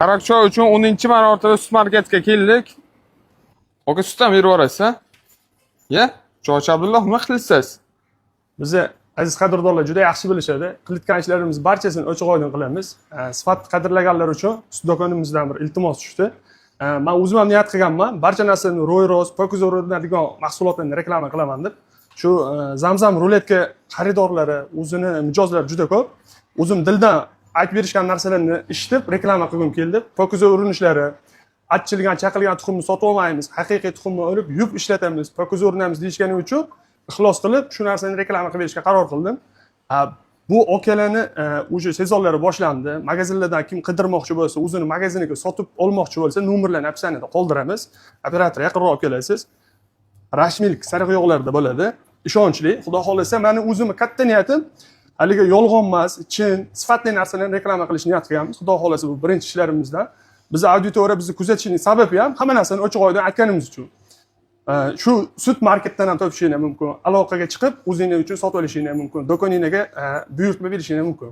Karak choy uchun 10 marotaba sut marketga keldik. Aka, sut ham berib yuborasiz, a? Ya, Chochi Abdulloh, nima qilasiz? Bizni aziz qadrdonlar juda yaxshi bilishadi. Qilayotgan ishlarimiz barchasini ochiq oydin qilamiz. Sifat qadrlaganlar uchun sut do'konimizdan bir iltimos tushdi. Man o'zim ham niyat qilganman, barcha narsani ro'y rost, pokiza urinadigan mahsulotlarni reklama qilaman deb. Shu Zamzam ruletka xaridorlari, o'zini mijozlari juda ko'p. O'zim dildan aytib berishgan narsalarni eshitib, reklama qilgim keldi. Pokiza urinishlari, achchilgan, chaqilgan tuxumni sotib olmaymiz, haqiqiy tuxumni olib, yuvib ishlatamiz, pokiza urinamiz deyishgani uchun ixlos qilib, shu narsani reklama qilib berishga qaror qildim. Bu okalarni уже sezonlari boshlandi. Magazinlardan kim qidirmoqchi bo'lsa, o'zini magaziniga sotib olmoqchi bo'lsa, nomerlarni описание da qoldiramiz. Operator yaqinroq olib kelasiz. Rashmilk sariq yog'larda bo'ladi, ishonchli. Xudo xohlasa, mani o'zimni katta niyatim haligi yolg'on emas, chin, sifatli narsalarni reklama qilishni niyat qilganmiz. Xudo xohlasa, bu birinchi ishlarimizdan. Bizni auditoriya bizni kuzatishining sababi ham hamma narsani ochiq oydin aytganimiz uchun. Shu sut marketdan ham topishinglar mumkin, aloqaga chiqib, o'zinglar uchun sotib olishinglar mumkin, do'koninglarga buyurtma berishinglar mumkin.